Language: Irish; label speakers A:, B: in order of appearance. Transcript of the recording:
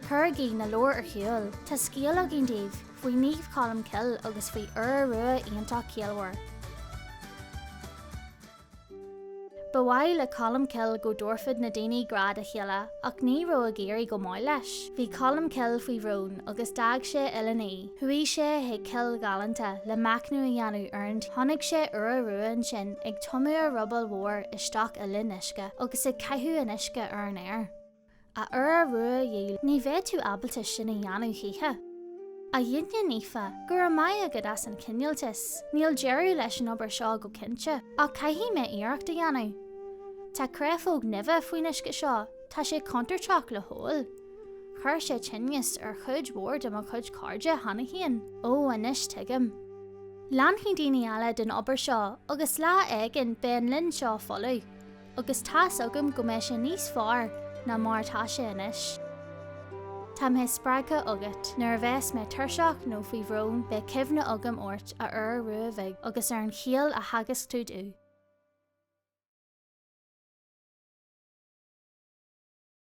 A: Cuirigí na leabhair ar shiúl, tá scéal againn daoibh faoi Naomh Colm Cille agus faoi iora rua iontach ciallmhar. Ba mhaith le Colm Cille go dtabharfadh na daoine grá dá chéile ach ní raibh ag éirí go maith leis. Bhí Colm Cille faoi bhrón agus d'fhág sé Oileán Í. Chuaigh sé chuig cill ghalánta le machnamh a dhéanamh ar an Chonaic sé iora rua ansin ag tumadh a rubaill mhóir isteach i linn uisce agus ag caitheamh an uisce ar an fhéar. A iora rua dhil, ní bheidh tú ábalta sin a dhéanamh choíche. A dhuine naofa, go raibh maith agat as an chineáltas. Níl deireadh leis an obair seo go cinnte, ach caithfidh mé iarracht a dhéanamh. Tá créafóg nimhe faoin uisce seo, tá sé contúirteach le hól. Chuir sé tinneas ar chuid mhór de mo chuid cairde cheana féin. Ó, anois tuigim. Leanfaidh daoine eile den obair seo agus lá éigin beidh an linn seo folamh. Agus tá's agam go mbeidh sé níos fearr ná mar atá sé anois. Tá mé spreagtha agat. Nuair a bheas mé tuirseach nó faoi bhrón, beidh cuimhne agam ort, a iora rua bhig, agus ar an chiall a theagasc tú domh.